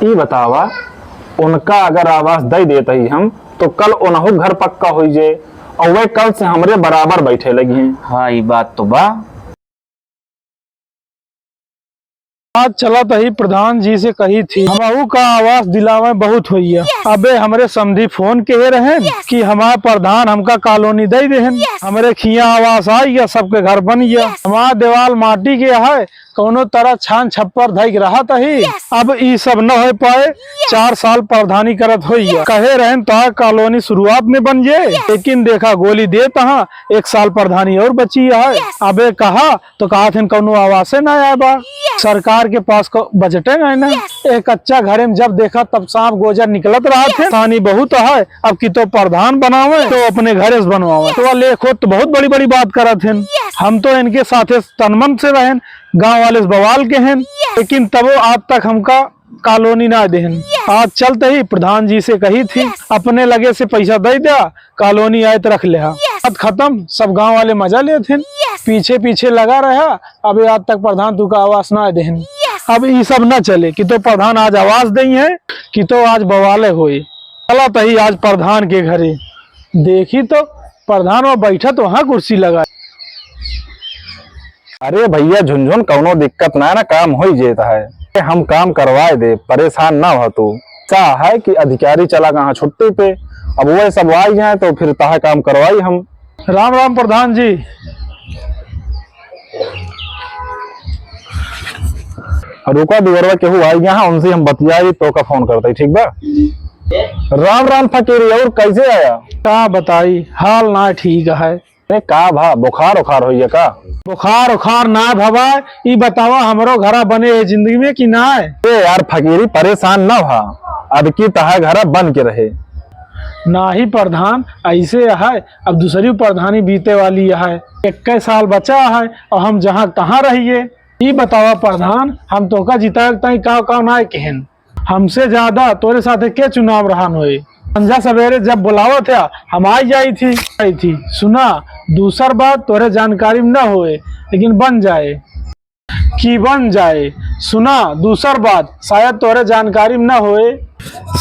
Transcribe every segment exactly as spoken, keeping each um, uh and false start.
ई बतावा, उनका अगर आवास दइ देत ही हम, तो कल उनहु घर पक्का होइ जाए और वे कल से हमरे बराबर बैठे लगी हैं। हाँ, ई बात तो बा। आज चलत ही प्रधान जी से कही थी, हमहू का आवास दिलावे बहुत होइया। Yes। अबे हमरे समधी फोन केहे रहेन Yes। कि हमार प्रधान हमका कॉलोनी दइ देहन, Yes। हमरे खिया आवास आइया, सबके घर बनिया। Yes। हमार देवाल माटी के है, कौनो तरह छान छप्पर धइक रहत ही। Yes। अब ई सब न होइ पाए। Yes। चार साल प्रधानी करत होइया। Yes। कहे रहेन तोहार कॉलोनी शुरुआत में बन जे, Yes। लेकिन देखा गोली देत हाँ, एक साल प्रधानी और बची है। Yes। अबे कहा तो कहत हन कौनो आवासे ना आए बा। Yes। सरकार के पास को बजटे नहीं ना। Yes। एक कच्चा घरे में जब देखा तब सांप गोजर निकलत रहत है। Yes। पानी बहुत है, अब की तो प्रधान बनावे Yes। तो अपने घरे से बनवावे। Yes। तो लेखो तो बहुत बड़ी बड़ी बात करत हन। Yes। हम तो इनके साथे तन मन से रहेन, गांव वाले से बवाल के हन, Yes। लेकिन तबो आज तक हमका कॉलोनी ना देहन। Yes। आज चलते ही प्रधान जी से कही थी, Yes। अपने लगे से पैसा दे द्या, कॉलोनी आए तो रख लेहा। Yes। बात खत्म, सब गांव वाले मजा लेत हन। Yes। पीछे पीछे लगा रहा, अबे आज तक प्रधान तू का आवास ना देहन। Yes। अब ई सब ना चले कि तो प्रधान आज आवास दई है कि तो आज बवाले होए। चला तही आज प्रधान के घरे, देखी तो प्रधान वहाँ बैठा तो वहाँ कुर्सी लगा। अरे भैया झुनझुन, कौनो दिक्कत ना है ना, काम हो ही जेत है, हम काम करवाए दे, परेशान ना हो तू। का है कि अधिकारी चला कहाँ छुट्टी पे, अब वह सब आई जाए तो फिर तहा काम करवाई हम। राम राम प्रधान जी। रुका दुगरवा, केहू आई गया है, उनसे हम बतियाई तो का फोन करते, ठीक बा? राम राम फकीरी, और कैसे आया? का बताई, हाल ना ठीक है। अरे का भा, बुखार उखार होइए का? बुखार उखार ना भवा, ई बतावा हमरो घरा बने है जिंदगी में कि ना है? ए यार फकीरी, परेशान ना भा, अब की तहा घरा बन के रहे। नाही प्रधान, ऐसे है, अब दूसरी प्रधानी बीते वाली है, इक्कीस साल बचा है और हम जहाँ तहाँ रहिए। ई बतावा प्रधान, हम तोका जितावे ताई का का ना केहन? हमसे ज्यादा तोरे साथे के चुनाव रहन होए? संझा सवेरे जब बुलावत है, हम आई जाई थी, आई थी। सुना, दूसर बात तोरे जानकारी में न होए, लेकिन बन जाए। कि बन जाए। सुना, दूसर बात शायद तोरे जानकारी में न होए।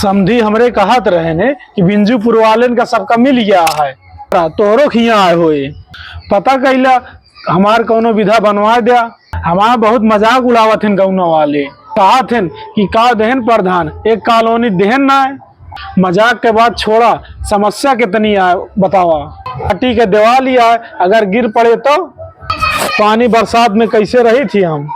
समधी हमरे कहत रहे ने कि बिंजुपुर वालेन का सबका मिल गया है, तोहरो खिया आए होए। पता कैला, हमार कौनो विधा बनवा द्या। हमार बहुत मजाक उड़ावत हन गौना वाले, कहत हन कि का देहन प्रधान, एक कॉलोनी देहन ना है। मजाक के बात छोड़ा, समस्या कितनी आए बतावा। माटी के दीवाल ही आए, अगर गिर पड़े तो पानी बरसात में कैसे रही थी हम?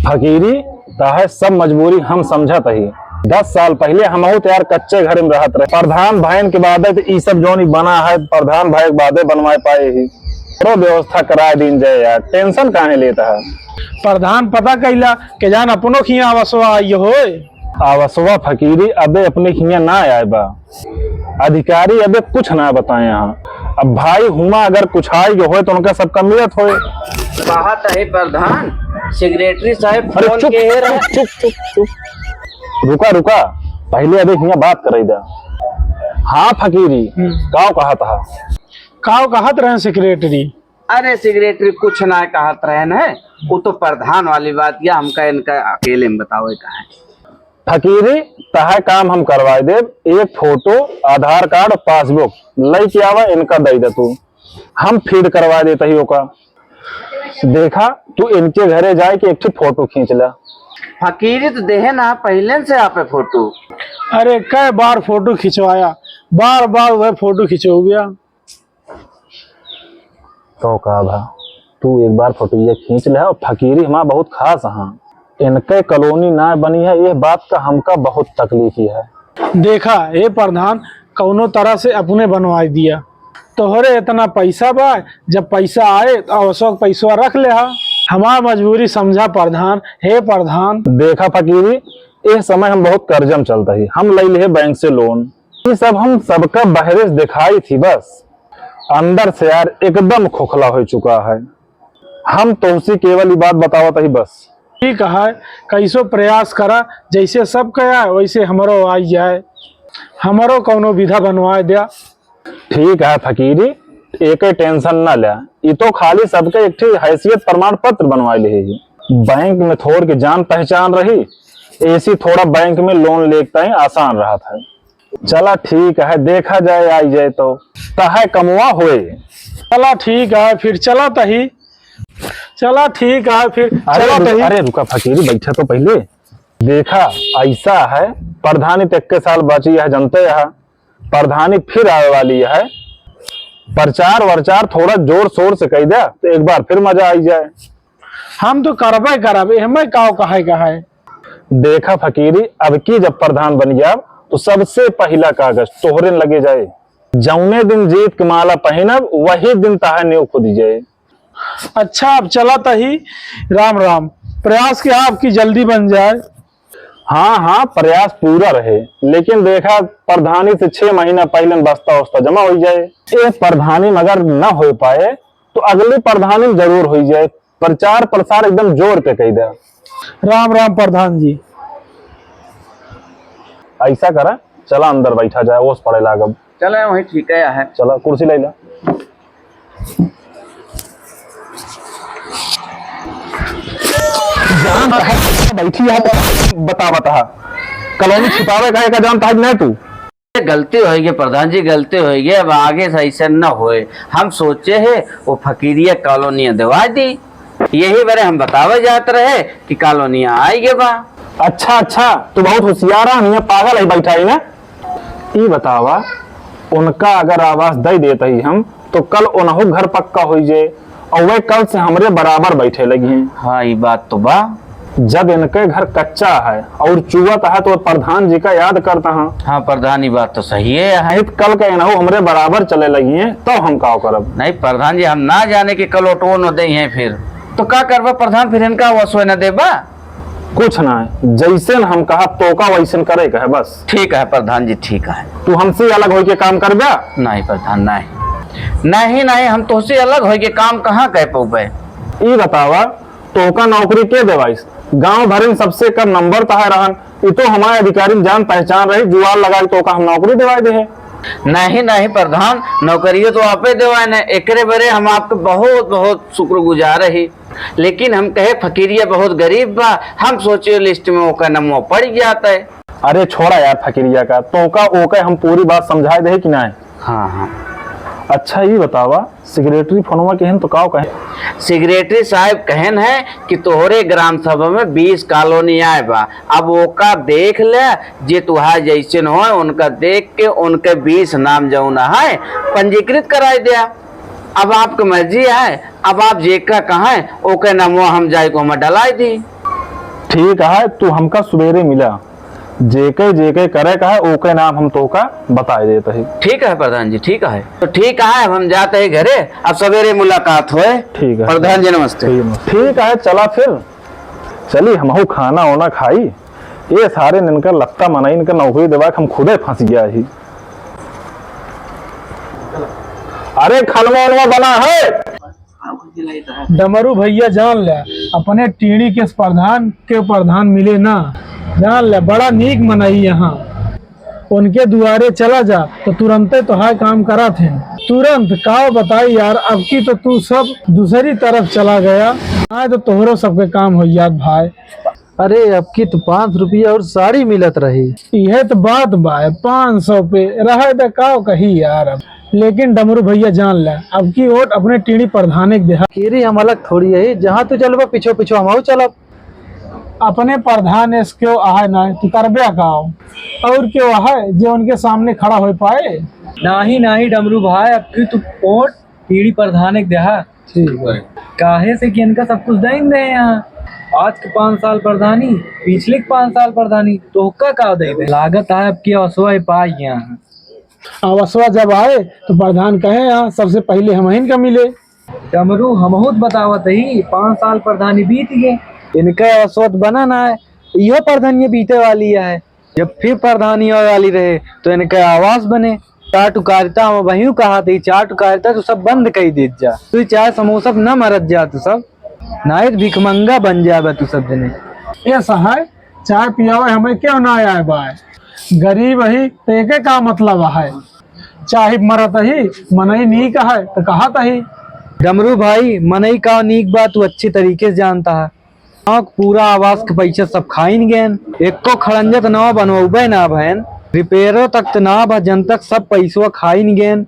फकीरी, ताहे सब मजबूरी हम समझत ही। दस साल पहिले हमहू तो यार कच्चे घर में रहत रहे। प्रधान भयन के बादे तो ई सब जौन ई बना है, प्रधान भय के बादे बनवाए पाए ही। थोड़ो व्यवस्था कराए दीन जाए यार, tension काहे लेता है? प्रधान पता कैला के जान अपनो खिया आवासवा आई होए। आवासवा फकीरी अबे अपने खिया ना आए बा। अधिकारी अबे कुछ ना बताए यहाँ। अब भाई हुमा अगर कुछ आए के होए तो उनका सबका मिलत होए। कहत है प्रधान, secretary साहब अरे फोन चुप, के हे रहे। चुप, चुप, चुप, चुप। रुका, रुका, पहिले अबे हिया बात करे दा। हाँ फकीरी, हम्म। काव कहत हा? काव कहत रहे secretary? अरे secretary कुछ ना कहत रहे न, वो तो प्रधान वाली बात या हमका इनका अकेले में बतावे का है। फकीरी, तहार काम हम करवाए देब। एक फोटो, आधार कार्ड, पासबुक लइके आवा, इनका दे दे तू, हम feed करवा देत ही ओका। देखा, तू इनके घरे जाए के एक ठे फोटो खींच ला। फकीरी तो देहे ना, पहिले से आपे फोटो। अरे, कै बार फोटो खिंचवाया, बार बार वह फोटो खिंचवाया। तो का भा, तू एक बार फोटोइया खींच ले, और फकीरी हमार बहुत खास हाँ। इनके कॉलोनी ना बनी है, ये बात का हमका बहुत तकलीफ ही है। देखा, हे प्रधान, कौनो तरह से अपने बनवाई दिया। तोहरे इतना पैसा बा, जब पैसा आए तो आवश्यक पैसवा रख ले हा। हमार मजबूरी समझा प्रधान, हे प्रधान। देखा फकीरी, ये समय हम बहुत कर्जा में चलता ही, हम ले ले बैंक से लोन। ये सब हम सबका बहरे से दिखाई थी बस। अंदर से यार एकदम खोखला हो चुका है। हम तोहसे केवल ई बात बतावत ही बस। ठीक है, कैसो प्रयास करा, जैसे सब कहा वैसे हमरो आई जाए, हमरो कौनो विधा बनवाए द्या। ठीक है फकीरी, एक tension ना ल्या, ई तो खाली सबके एक ठे हैसियत प्रमाण पत्र बनवाए ले ही। बैंक में थोड़ के जान पहचान रही, एसी थोड़ा बैंक में लोन लेके ताई आसान रहत है। चला ठीक है, देखा जाए, आई जाए तो तहे कमवा होए। चला ठीक है फिर, चला तही। चला ठीक है फिर, अरे चला रुक, तही। अरे रुका फकीरी, बैठा तो पहिले। देखा, ऐसा है, प्रधानी तो इक्के साल बाची है, जनते है, प्रधानी फिर आवे वाली है। प्रचार वरचार थोड़ा जोर शोर से कह दे तो एक बार फिर मजा आई जाए। हम तो करबे करब, एहमे काव कहे का है। देखा फकीरी, अब की जब प्रधान बन जाब तो सबसे पहिला कागज तोहरे लगे जाए। जौने दिन जीत के माला पहिनब वही दिन तहार नींव खुदी जाए। अच्छा, अब चला तही। राम राम। प्रयास के आपकी जल्दी बन जाए। हाँ हाँ, प्रयास पूरा रहे, लेकिन देखा, प्रधानी से छह महीना पहले बस्ता उस्ता जमा हो जाए। ए प्रधानी में अगर न हो पाए तो अगली प्रधानी में जरूर हो जाए। प्रचार प्रसार एकदम जोर पे कही दे। राम राम प्रधान जी। ऐसा करा, चला अंदर बैठा जाए, ओस पड़े लागब। चला, वहीं ठीक है, है। चला, कुर्सी ले ला। जान है, बैठी है, बता, बता। कॉलोनी छिपावे का, का जानता है कि नहीं तू? गलती होइगे प्रधान जी, गलती होइगे, अब आगे से ऐसे न होए। हम सोचे है वो फकीरिया कॉलोनिया देवा दी, यही बरे हम बतावे जात रहे कि कॉलोनिया आइगे बा। अच्छा अच्छा, तू बहुत होशियार है, हम यहाँ पागल है बैठा ही ना। ई बतावा, उनका अगर आवास दे देते ही हम, तो कल उनहु घर पक्का होई जे, और वे कल से हमरे बराबर बैठे लगी हैं। हाँ, ई बात तो बा। जब इनके घर कच्चा है और चुवत है, तो प्रधान जी का याद करता है। हाँ प्रधान, ई बात तो सही है। नहीं तो कल के इनहु हमरे बराबर चले लगी हैं, तो हम का करब? नहीं प्रधान जी, हम ना जाने कि कल ओटवो न दे हैं फिर। तो का करबा प्रधान, फिर इनका वसवे न देबा? कुछ ना है, जैसन हम कहा तोका वैसन करे का है बस। ठीक है प्रधान जी, ठीक है। तू हमसे अलग होके काम करबा? नहीं प्रधान, नहीं, नहीं, नहीं, हम तोहसे अलग होके काम कहाँ कर पौबे? ई बतावा, तोका नौकरी के देवाइस? गांव भर में सबसे कम नंबर तहार रहन, ई तो हमारे अधिकारी में जान पहचान रही, जुआर लगा के तोका हम नौकरी देवाई दे है। नहीं, नहीं प्रधान, नौकरियो तो आपे देवाए ने, एकरे बरे हम आपके बहुत, बहुत शुक्रगुजार रही। लेकिन हम कहे फकीरिया बहुत गरीब बा, हम सोचे लिस्ट में ओकर नमवा पड़ जात है। अरे छोड़ा यार फकीरिया का, तोका ओके हम पूरी बात समझाए दे कि नहीं? हाँ, हाँ। अच्छा ई बतावा, सेक्रेटरी फोनवा केहन तो काव कहे? सेक्रेटरी साहब कहन है कि तोहरे ग्राम सभा में बीस कॉलोनी आए बा, अब ओका देख ले, जे तुहार जैसन होए उनका देख के उनके बीस नाम जौन है पंजीकृत कराए दिया। अब आपके मर्जी है, अब आप जेका कहें, ओके नमवा हम जाए को हम डलाए दी। ठीक है, तू हमका सुबेरे मिला, जेके जेके करे का है, ओके नाम हम तोका बताए देत ही। ठीक है प्रधान जी, ठीक है। तो ठीक है, अब हम जात ही घरे, अब सवेरे मुलाकात होए। ठीक है। प्रधान जी नमस्ते। ठीक है, ठीक है, चला फिर, चली हमहू खाना ओना खाई। ये सारे इनका लत्ता मनई, इनका नौकरी देवा के हम खुदे फंस गया ही। अरे खनवा उनवा बना है? डमरू भैया जान ले, अपने टीणी के प्रधान के प्रधान मिले ना। जान ले, बड़ा नीक मनई यहाँ। उनके दुआरे चला जा तो तुरंते तोहार काम करात हैं। तुरंत का बताई यार, अब की तो तू सब दूसरी तरफ चला गया, आए तो तोहरो सबके काम हो जात भाई। अरे, अब की तो पाँच रुपया और साड़ी मिलत रही। इहे तो बात बा, पाँच सौ पे रहे त काव कही यार अब। लेकिन डमरू भैया जान ले, अब की वोट अपने टीणी प्रधाने के देहा। केरी हम अलग थोड़ी है, जहाँ तू चलबा पीछो पीछो हमहू चलब। अपने प्रधान एस क्यों आहे ना, तू करबे काव? और क्यों आहे जे उनके सामने खड़ा हो पाए? नाही, नाही डमरू भाई, अब की तू वोट टीणी प्रधाने के देहा। ठीक है। काहे से कि इनका सब कुछ देन दे यहाँ। आज के पाँच साल प्रधानी, पिछले के पाँच साल प्रधानी, तोहका का दे दे? लागत है अब की असवा पाई यहाँ। अब असवा जब आए तो प्रधान कहे यहाँ सबसे पहले हमहिन का मिले। डमरू, हमहू त बतावत ही, पाँच साल प्रधानी बीत गए, इनका असवा त बना ना है, इहो प्रधानिया बीते वाली है। जब फिर प्रधानी होए वाली रहे, तो इनके आवास बने। चाट उकारिता हम वहीं कहा थी, चाट उकारिता तू सब बंद कर दीत जा। तू चाय समोसा पे न मरत जा तू सब, नाहीं त भिखमंगा बन जाबे तू सब जने। ए सहाय, चाय पियावे हमें क्यों ना आए बाय? गरीब ही तो एके का मतलब है? चाहे मरत ही, मनई नीक है तो कहत ही। डमरू भाई, मनई का नीक बात तू अच्छी तरीके से जानता है। गाँव के पूरा आवास के पैसा सब खाइन गेन, एको खड़ंजा त नवा बनवबे ना भएन, रिपेयरो तक त ना भा जन तक सब पैसवा खाइन गेन।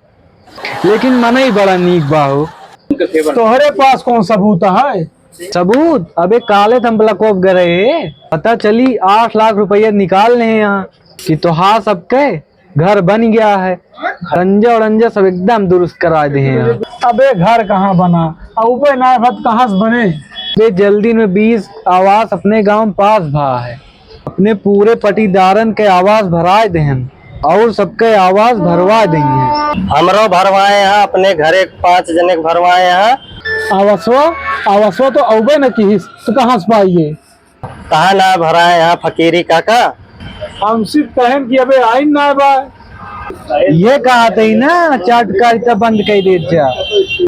लेकिन मनई बड़ा नीक बा हो। तोहरे पास कौन सबूत है? सबूत? अबे काले त हम ब्लॉक ऑफ गए रहे, पता चली आठ लाख रुपया निकाल ले यहाँ कि तोहार सबके घर बन गया है, खड़ंजा उड़ंजा सब एकदम दुरुस्त करा दे हैं यहाँ। अबे घर कहाँ बना, अउबे ना भत कहाँ से बने? बे जल्दी में बीस आवास अपने गाँव में पास भा है, अपने पूरे पटीदारन के आवास भराए देहन और सबके आवास भरवा देंगे। हमरो भरवाए हैं अपने घरे, पाँच जने के भरवाए हैं। आवासवा, आवासवा तो अउबे न किहिस, तो कहाँ से पाइए? कहाँ ना भराए हैं फकीरी काका? हमसे कहन कि अबे आइन ना बा। ये कहत ही ना, चाटकारिता बंद कर दे जा।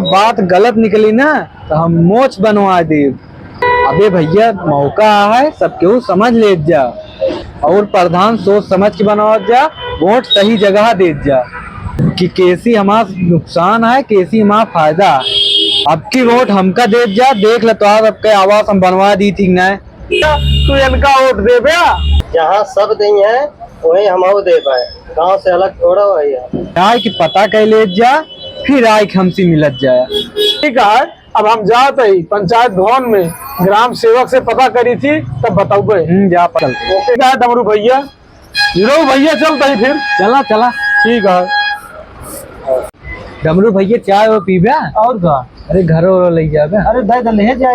बात गलत निकली ना, तो हम मोच बनवा देब। अबे भैया, मौका है, सब केहू समझ लेत जा। और प्रधान सोच समझ के बनावत जा, वोट सही जगह देत जा। कि केसी हमार नुकसान है, केसी हमार फायदा है। अब की वोट हमका देत जा, देख ले तो आज सबके आवास हम बनवा दी थी ना। तू इनका वोट देबे? जहाँ सब देई हैं, वहीं हमहू देबे। गाँव से अलग थोड़ा है हम। आए के पता कर लेत जा, फिर आए के हमसे मिलत जाए। ठीक है, अब हम जात ही पंचायत भवन में ग्राम सेवक से पता करी थी, तब बताऊबे। हम्म, जा पता। ओके, का डमरू भैया? हीरो भैया, चलत ही फिर। चला, चला। ठीक है। डमरू भैया, चाय वो पीबे? और का? अरे, घरो वरो ले जाबे। अरे, दे दे, ले जाई।